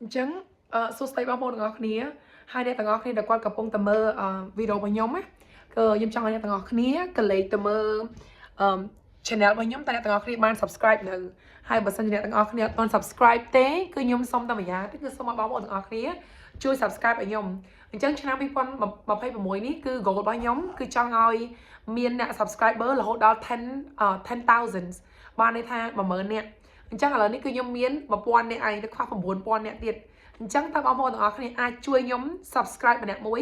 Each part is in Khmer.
អញ្ចឹងអឺសួស្តីបងប្អូនទាំងអស់គ្នាហើយអ្នកទាំងអស់គ្នាដែលគាត់កំពុងតែមើលអឺវីដេអូរបស់ខ្ញុំណាគឺខ្ញុំចង់ឲ្យអ្នកទាំងអស់គ្នាក្រឡេកទៅមើលអឺ channel របស់ខ្ញុំតើអ្នកទាំងអស់គ្នាបាន subscribe នៅហើយបើសិនជាអ្នកទាំងអស់គ្នាអត់ទាន់ subscribe ទេគឺខ្ញុំសុំតែម្យ៉ាងទេគឺសូមឲ្យបងប្អូនទាំងអស់គ្នាជួយ subscribe ឲ្យខ្ញុំអញ្ចឹងឆ្នាំ2026នេះគឺ goal របស់ខ្ញុំគឺចង់ឲ្យមានអ្នក subscriber រហូតដល់10 10,000បានន័យថា10000នាក់អញ្ចឹងឥឡូវនេះគឺខ្ញុំមាន1000នាក់ឯងទៅខ្វះ9000នាក់ទៀតអញ្ចឹងតើបងប្អូនទាំងអស់គ្នាអាចជួយខ្ញុំ subscribe ម្នាក់មួយ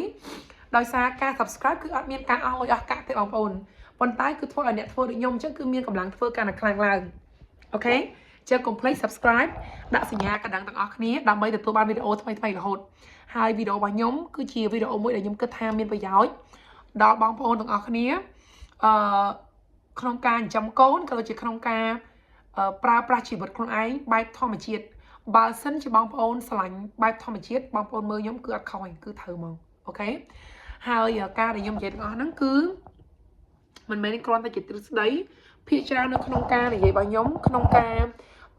ដោយសារការ subscribe គឺអត់មានការអស់លុយអស់កាក់ទេបងប្អូនប៉ុន្តែគឺធ្វើឲ្យអ្នកធ្វើដូចខ្ញុំអញ្ចឹងគឺមានកម្លាំងធ្វើកាន់តែខ្លាំងឡើង okay ចឹងកុំភ្លេច subscribe ដាក់សញ្ញាកណ្ដឹងទាំងអស់គ្នាដើម្បីទទួលបានវីដេអូថ្មីៗរហូតហើយវីដេអូរបស់ខ្ញុំគឺជាវីដេអូមួយដែលខ្ញុំគិតថាមានប្រយោជន៍ដល់បងប្អូនទាំងអស់គ្នាអឺក្នុងការចិញ្ចឹមកូនក៏ដូចជាក្នុងការប្រើប្រាស់ជីវិតខ្លួនឯងបែបធម្មជាតិបើសិនជាបងប្អូនស្រឡាញ់បែបធម្មជាតិបងប្អូនមើលខ្ញុំគឺអត់ខុសទេគឺត្រូវហ្មង okay ហើយការដែលខ្ញុំនិយាយទាំងអស់ហ្នឹងគឺមិនមែនគ្រាន់តែជាទ្រឹស្ដីភាគច្រើននៅក្នុងការនិយាយរបស់ខ្ញុំក្នុងការ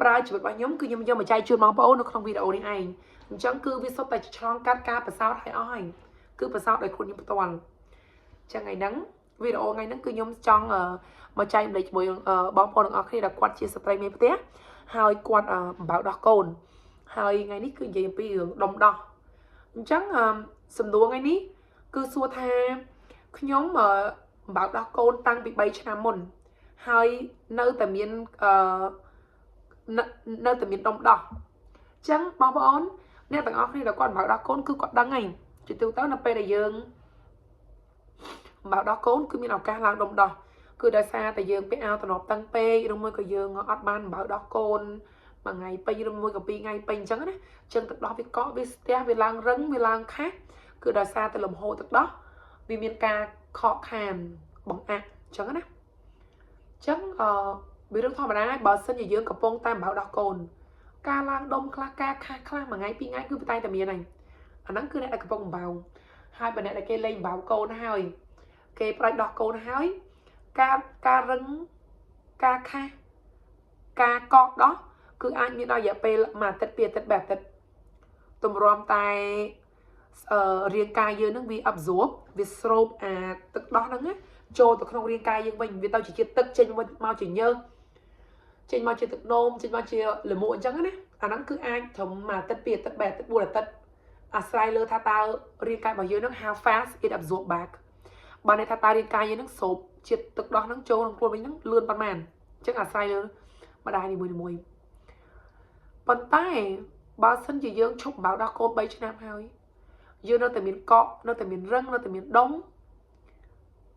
ប្រើជីវិតរបស់ខ្ញុំគឺខ្ញុំយកមកចែកជូនបងប្អូននៅក្នុងវីដេអូនេះឯងអញ្ចឹងគឺវាសុទ្ធតែឆ្លងកាត់ការពិសោធន៍ឲ្យអស់ហើយគឺពិសោធន៍ដោយខ្លួនខ្ញុំផ្ទាល់អញ្ចឹងថ្ងៃហ្នឹងវីដេអូថ្ងៃហ្នឹងគឺខ្ញុំចង់មកចែករំលែកជាមួយបងប្អូនទាំងអស់គ្នាដែលគាត់ជាស្ត្រីមេផ្ទះហើយគាត់បំបៅដោះកូនហើយថ្ងៃនេះគឺនិយាយអំពីរឿងដុំដោះអញ្ចឹងសំណួរថ្ងៃនេះគឺសួរថាខ្ញុំបំបៅដោះកូនតាំងពី3ឆ្នាំមុនហើយនៅតែមានអឺនៅតែមានដុំដោះអញ្ចឹងបងប្អូនអ្នកទាំងអស់គ្នាដែលគាត់បំបៅដោះកូនគឺគាត់ដឹងហើយជាទូទៅនៅពេលដែលយើងបំបៅដោះកូនគឺមានឱកាសឡើងដុំដោះគឺដោយសារតែយើងពាក់អាវតំណប់តឹងពេកឬមួយក៏យើងអត់បានបំបៅដោះកូនមួយថ្ងៃពេញឬមួយក៏ពីរថ្ងៃពេញអញ្ចឹងណាអញ្ចឹងទឹកដោះវាកកវាស្ទះវាឡើងរឹងវាឡើងខាស់គឺដោយសារតែលំហូរទឹកដោះវាមានការខកខានបង្អាក់អញ្ចឹងណាអញ្ចឹងអឺវារឿងធម្មតាបើសិនជាយើងកំពុងតែបំបៅដោះកូនការឡើងដុំខ្លះការខាស់ខ្លះមួយថ្ងៃពីរថ្ងៃគឺតែតែមានហើយអាហ្នឹងគឺអ្នកដែលកំពុងបំបៅហើយបើអ្នកដែលគេលេងបំបៅកូនហើយគេផ្ដាច់ដោះកូនហើយការការរឹងការខាស់ការកកដោះគឺអាចមានដល់រយៈពេលមួយអាទិត្យពីរអាទិត្យបីអាទិត្យទម្រាំតែអឺរាងកាយយើងនឹងវា absorb វាស្រូបអាទឹកដោះហ្នឹងណាចូលទៅក្នុងរាងកាយយើងវិញវាទៅជាជាតិទឹកចេញមកជាញើសចេញមកជាទឹកនោមចេញមកជាលាមកអញ្ចឹងណាអាហ្នឹងគឺអាចត្រឹមមួយអាទិត្យពីរអាទិត្យបីអាទិត្យបួនអាទិត្យអាស្រ័យលើថាតើរាងកាយរបស់យើងហ្នឹង how fast it absorb back បានន័យថាតើរាងកាយយើងហ្នឹងស្រូបជាតិទឹកដោះហ្នឹងចូលក្នុងខ្លួនវិញហ្នឹងលឿនប៉ុន្មានអញ្ចឹងអាស្រ័យលើម្ដាយនីមួយៗប៉ុន្តែបើសិនជាយើងឈប់បំបៅដោះកូន3ឆ្នាំហើយយើងនៅតែមានកកនៅតែមានរឹងនៅតែមានដុំ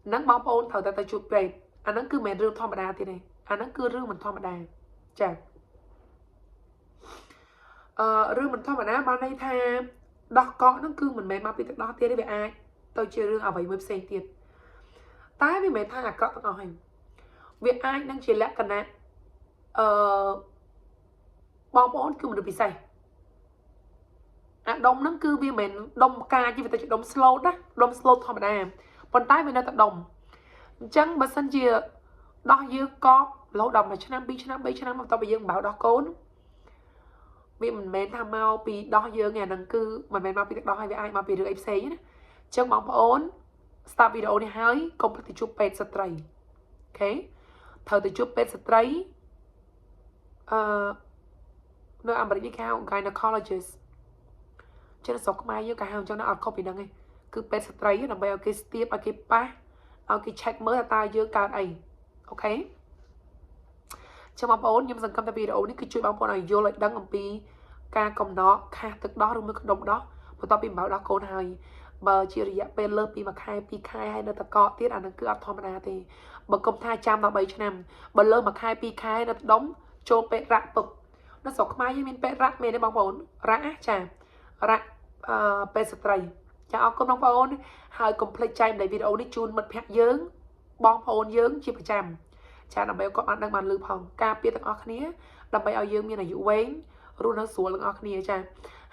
ហ្នឹងបងប្អូនត្រូវតែទៅជួបពេទ្យអាហ្នឹងគឺមិនមែនរឿងធម្មតាទេទេអាហ្នឹងគឺរឿងមិនធម្មតាចាអឺរឿងមិនធម្មតាបានន័យថាដោះកកហ្នឹងគឺមិនមែនមកពីទឹកដោះទៀតទេវាអាចទៅជារឿងអ្វីមួយផ្សេងទៀតតែវាមិនមែនថាអាក្រក់ទាំងអស់ទេវាអាចនឹងជាលក្ខណៈអឺបងប្អូនគឺមនុស្សពិសេសអាដុំហ្នឹងគឺវាមិនមែនដុំផ្កាជាវាទៅជាដុំ slow ណាដុំ slow ធម្មតាប៉ុន្តែវានៅតែដុំអញ្ចឹងបើសិនជាដោះយើងកករហូតដល់1ឆ្នាំ2ឆ្នាំ3ឆ្នាំបន្ទាប់ពីយើងបៅដោះកូនវាមិនមែនថាមកពីដោះយើងទេអាហ្នឹងគឺមិនមែនមកពីទឹកដោះហើយវាអាចមកពីរឿងអីផ្សេងណាអញ្ចឹងបងប្អូន stop វីដេអូនេះហើយកុំភ្លេចទៅជួបពេទ្យស្ត្រី okay ត្រូវទៅជួបពេទ្យស្ត្រីអឺនៅអាមេរិកនេះគេហៅ gynecologist ចឹងស្រុកខ្មែរយើងក៏ហៅអញ្ចឹងដែរអត់ខុសពីហ្នឹងឯងគឺពេទ្យស្ត្រីដើម្បីឲ្យគេស្ទាបឲ្យគេប៉ះឲ្យគេ check មើលថាតើយើងកើតអី okay ចឹងបងប្អូនខ្ញុំសង្ឃឹមថាវីដេអូនេះគឺជួយបងប្អូនឲ្យយល់ឲ្យដឹងអំពីការកំណកខាសទឹកដោះឬមួយក៏ដុំដោះបន្ទាប់ពីបំបៅដោះកូនហើយបើជារយៈពេលលើសពី1ខែ2ខែហើយនៅតកកទៀតអានឹងគឺអត់ធម្មតាទេបើគុំថាចាំដល់3ឆ្នាំបើលើ1ខែ2ខែនៅដុំចូលពេទ្យរ៉ាក់ពឹកនៅស្រុកខ្មែរយើងមានពេទ្យរ៉ាក់មែនទេបងប្អូនរ៉ាក់ចារ៉ាក់អឺពេទ្យស្ត្រីចាអរគុណបងប្អូនហើយកុំភ្លេចចែករំលែកវីដេអូនេះជូនមិត្តភ័ក្តិយើងបងប្អូនយើងជាប្រចាំចាដើម្បីឲ្យគាត់បានដឹងបានឮផងការពារទាំងអស់គ្នាដើម្បីឲ្យយើងមានអាយុវែងរស់នៅស្រួលទាំងអស់គ្នាចា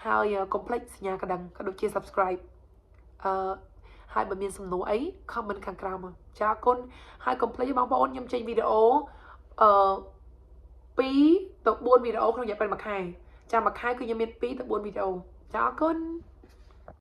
ហើយកុំភ្លេចសញ្ញាកណ្ដឹងក៏ដូចជា subscribe អឺហើយបើមានសំណួរអី comment ខាងក្រោមមកចាអរគុណហើយកុំភ្លេចបងប្អូនខ្ញុំចេញវីដេអូអឺ2ទៅ4វីដេអូក្នុងរយៈពេល1ខែ។ ចាមួយខែគឺខ្ញុំមាន2ទៅ4វីដេអូចាអរគុណ។